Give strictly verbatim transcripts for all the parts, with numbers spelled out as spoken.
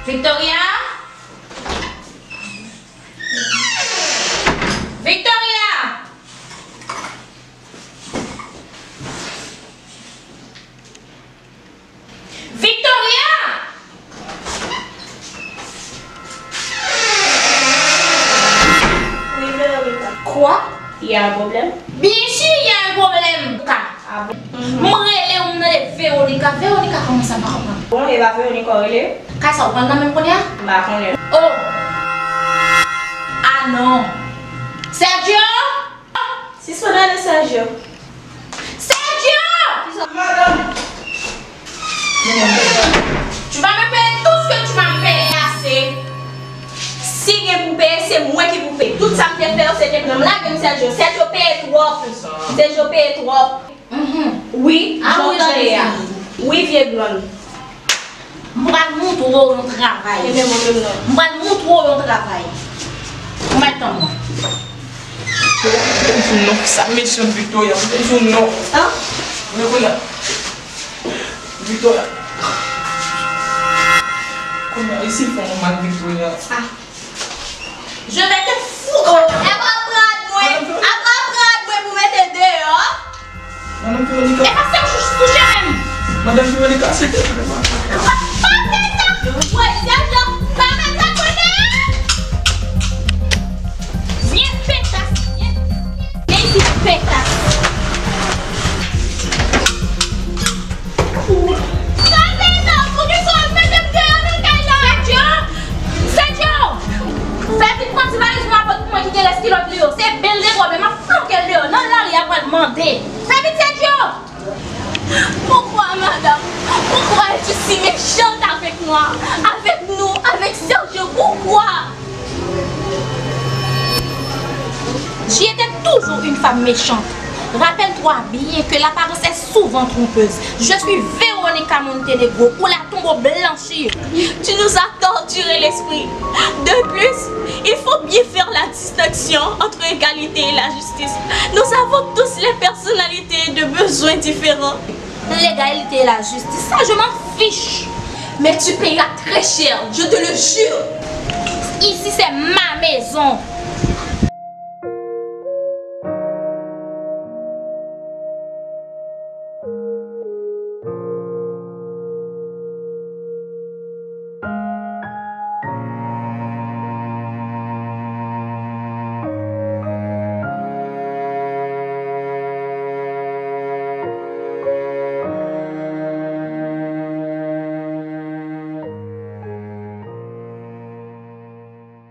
Victoria? Victoria! Victoria! Wi, Veronica. Kwa? Y a un problème? Byensi, y a un problème. Ka. Ah bon? Mhm. M rele w, m rele Veronica. Veronica, kòman sa, m pa konprann. Bon, e pa Veronica w rele? Kay sa, ou pral nan menm kounye a? M pa konnen. Oh! Ah non! Sergio! Sispann rele Sergio. Sergio! Kisa? Madanm! Tu vas me payer tout ce que tu m'as payé assez. Si gen pou peye, se mwen ki pou peye. Tout sa m te fè yo, se te pou m lage m Sergio. Sergio peye twòp. Sergio peye twòp. Mhm. Wi, jan w tande a. Wi, vye grann. M pral montre w yon travay. Ebyen, montre m non. M pral montre w yon travay. Ou mèt tann mwen. Ou sou non, sa mechan Victoria, ou sou non. An? Men kounye a. Victoria. Kounye a, isi fè yon mal Victoria. Ah. Je vais te foutre. Oh. E pa pran rad mwen. Madanm Veronica. E pa pran rad mwen pou mete deyò. Madanm Veronica. E pa se w touche menm. Madanm Veronica, se te vle pa. Pa fè sa. Wè, Sergio, pa met sa kote a. Vyen pètas, vyen. Vyen isi, pètas. Sa se sa, poukisa w mete m deyò nan kay la? Sergio! Sergio! Fè vit pran ti valiz mwen apot pou mwen kite rès kilòt li yo. Se bèl de twòp, men m ap flanke l deyò. Nan lari a pral mande. Fè vit, Sergio! Pourquoi, madame? Pourquoi es-tu si méchante avec moi, avec nous, avec Sergio? Pourquoi? Tu étais toujours une femme méchante. Rappelle-toi bien que l'apparence est souvent trompeuse. Je suis Véronica Montenegro, ou la tonbo blanchi. Tu nous as torturé l'esprit. De plus, il faut bien faire la distinction entre égalité et la justice. Nous avons tous les personnalités et des besoins différents. L'égalité et la justice, ça, je m'en fiche. Mais tu payeras très cher, je te le jure. Ici, c'est ma maison.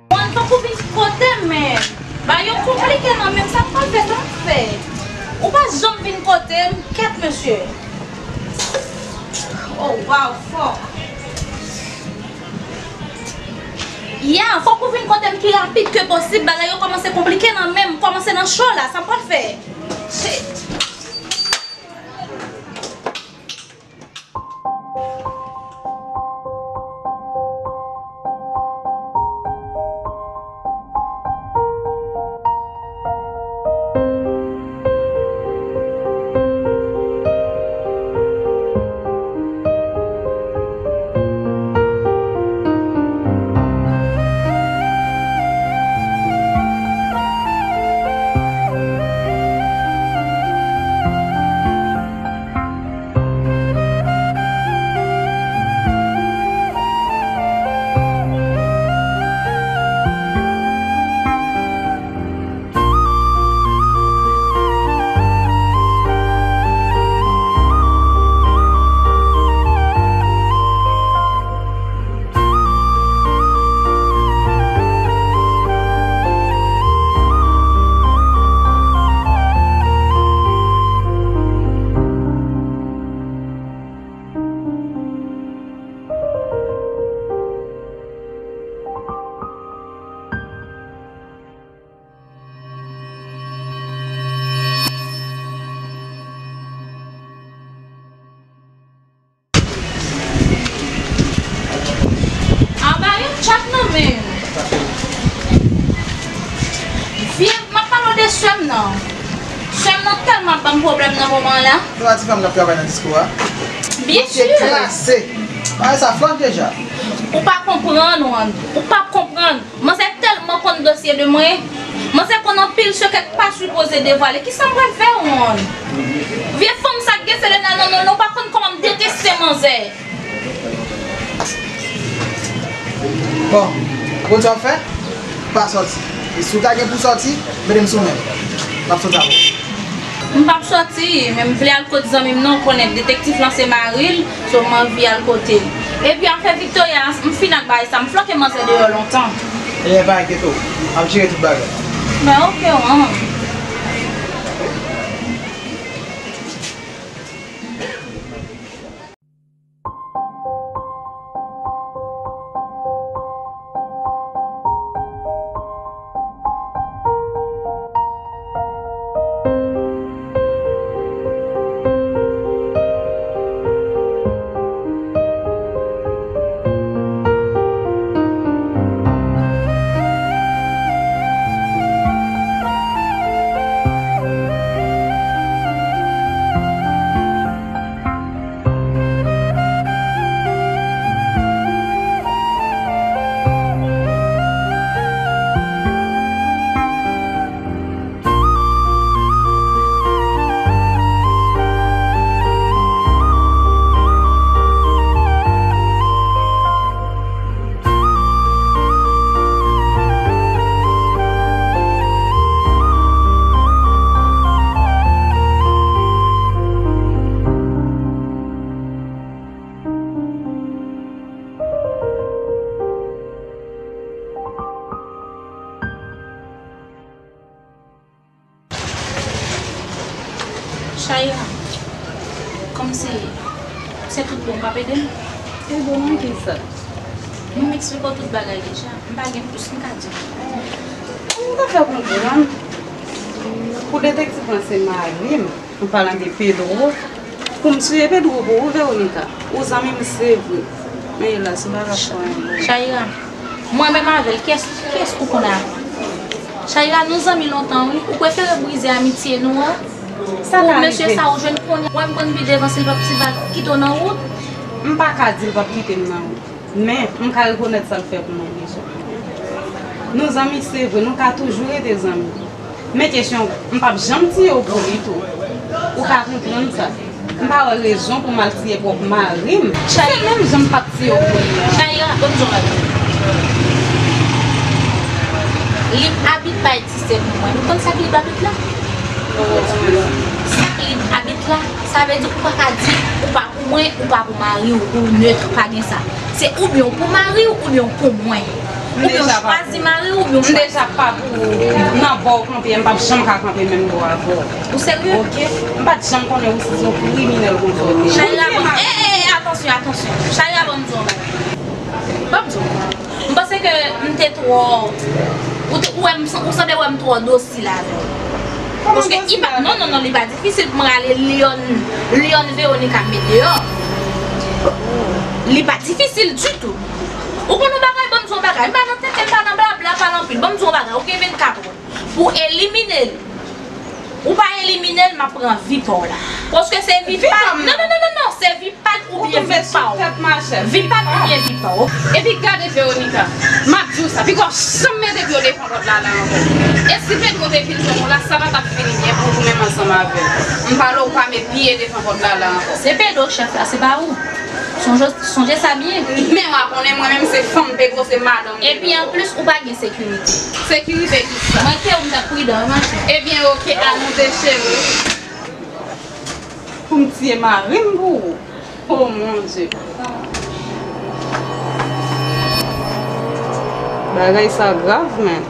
Mwen, fòk ou vin kote m, men bagay yo konplike nan men m, sa m pral fè, sa m fè. Ou pa janm vin kote m, kèt mesye. Oh, wow, fòk. Ya, fòk ou vin kote m pi rapid ke posib, bagay yo kòmanse konplike nan men m, kòmanse nan cho la, sa m pral fè. Shit. Anba yon tchat nan men. Vye, m ap pale w de sè m nan. Sè m nan tèlman ap ban m pwoblèm nan moman an la. Se pa ti fanm k ap travay nan disko a? Byen si. Kraze. Bagay sa flòch deja. Ou pa konprann, Juan. Ou p ap konprann. Manzè tèlman konn dosye de mwen. Manzè konn anpil sekrè k pa sipoze devwale. Kisa m pral fè, Juan? Vye fanm sa k gen Selena nan men w, ou pa konn kòman m deteste manzè. Bon, ou konn sa w ap fè? Pa sòti. E si w ta gen pou sòti, mete m sou men. M ap sòti avè w. M p ap sòti, men m vle al kot zanmi m nan, ou konnen detektif lan se mari l, so m anvi al kote l. Epi afè Victoria, m fin ak bagay sa, m floke manzè deyò lontan. Ebyen, pa enkyete w, m ap jere tout bagay. Ben, oke, wan. Chayra, kòmsi se tout bon, w p ap ede m? Ede w nan kisa? Mwen m eksplike w tout bagay deja. M pa gen plis m ka di w. Kòman m ta fè konprann pou detektif lan se mari m, an palan de Pedro, pou m tiye Pedro pou ou, Veronica? Ou zanmi m, se vre. Men elas, ou pa ka fè anyen. Chayra, mwen menm avè l, kiyès, kiyès ou konn avan? Chayra, nou zanmi lontan, wi. Ou prefere brize amitye nou an pou mesye sa ou jwenn kounye a. Wè m konn pi devan, si l p ap, si l pa kite w nan wout. M pa ka di l p ap kite m nan wout. Men, m ka rekonèt sa l fè pou mwen deja. Nou zanmi, se vre, nou ka toujou rete zanmi. Men kesyon, m p ap janm tiye w pou li tou. Ou ka konprann sa. M pa wè rezon pou m al tiye pwòp mari m. Se menm jan m p ap tiye w pou li a. Chayra, ban m di w yon bagay. Lib abit pa egziste pou mwen. Ou konn sa k lib abit la? Sa k lib abit la, sa vle di ou pa ka di ou pa pou mwen, ou pa pou mari w, ou nèt, pa gen sa. Se oubyen w pou mari w, oubyen w pou mwen. Oubyen w chwazi mari w, oubyen w chwazi. M deja pa pou ou. Nan bò w kanpe a, m p ap janm ka kanpe menm bò avè w. Ou serye? Oke. M pa t janm konnen ou se yon kriminèl konsa w te ye. Chayra, ban m, e, e, e, atansyon, atansyon. Chayra, ban m di w yon bagay. Ban m di w. M panse ke m te twò, ou te, ou wè m, ou sanble wè m twò dosil avè w. Paske li pa, non, non, non, li pa difisil pou m rale lyòn, lyòn Veronica met deyò. Li pa difisil ditou. Ou konn yon bagay, ban m di w yon bagay. M pa nan tenten, m pa nan blabla, pale anpil. Ban m di w yon bagay, ou gen vennkat è pou elimine l. Ou pa elimine l, m ap pran vi pa w la. Paske se vi pa l. Non, non, non, non, non, se vi pa l oubyen vi pa w. Vi pa l oubyen vi pa w. Epi gade Veronica, m ap di w sa, piga w janm mete pye w devan pòt la la ankò. E si Pedro te vin jwenn ou la, sa pa t ap fini byen pou ou menm ansanm avè l. M pale w, pa met pye devan pòt la la ankò. Se Pedro k chèf la, se pa ou. Sonje, sonje sa byen. Men w a konnen mwen menm se fanm Pedro, se madanm Pedro. Epi anplis, ou pa gen sekirite. Sekirite kisa? Mwen kwè ou m t ap pridan wi, ma chère. Ebyen, oke, a nou de, cheri. Pou m tiye mari m pou ou. Oh, mon Dieu. Bagay sa grav, men.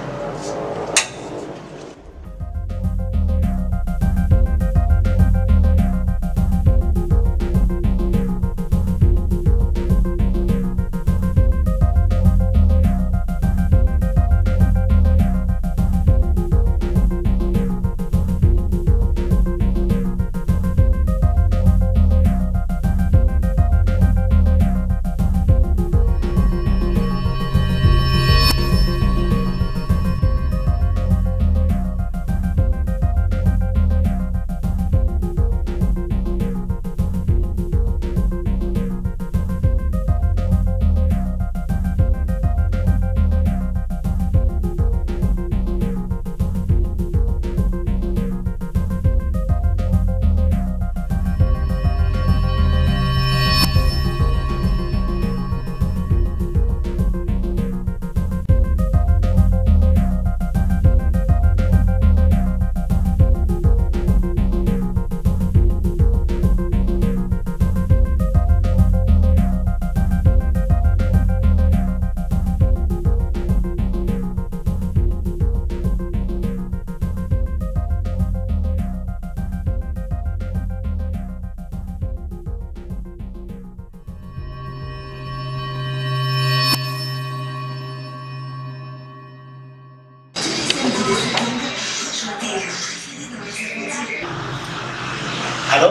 Alo?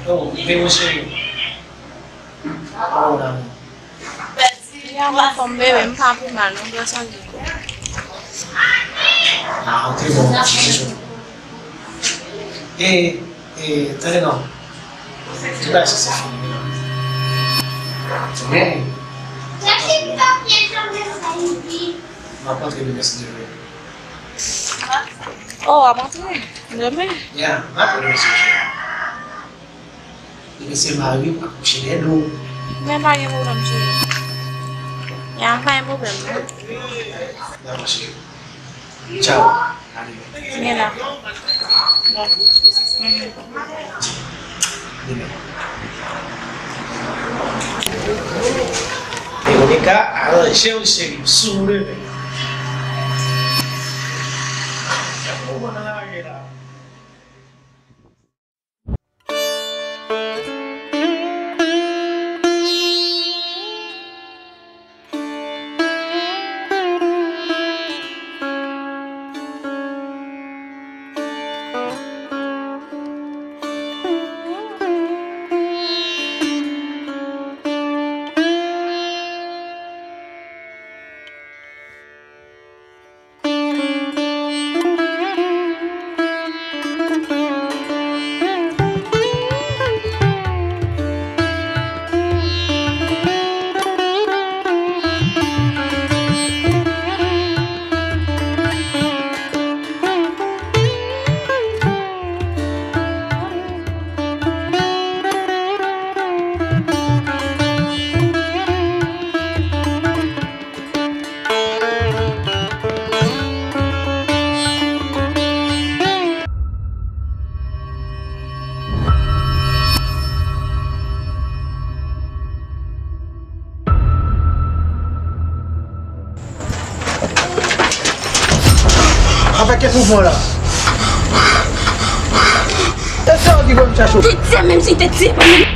Oh, Vero cheri. Kòman w ye, mon amour? Li an anfòm, bebe, m pa pi mal non, grasa Dye. Ah, ok, bon, ok, chouchou. E, e, tande non. Tout bagay sa se fini, non. Men, m ap antre demen, si Dye vle. Oh, w ap antre demen? Ya, m ap antre demen, si Dye vle. Depi se mari w ap kouche dèyè do w. Men pa gen pwoblèm, cheri. Ya, pa gen pwoblèm, non. Dakò, cheri. Tchaw. A demen. Men la. Bon. Mhm. Demen. Veronica, aranje w, cheri, m sou ou demen. Ou konn anraje la. Avèk kèk mouvman la. E sa w ki konn chache w. Te tiye, menm si te tiye pa mwen.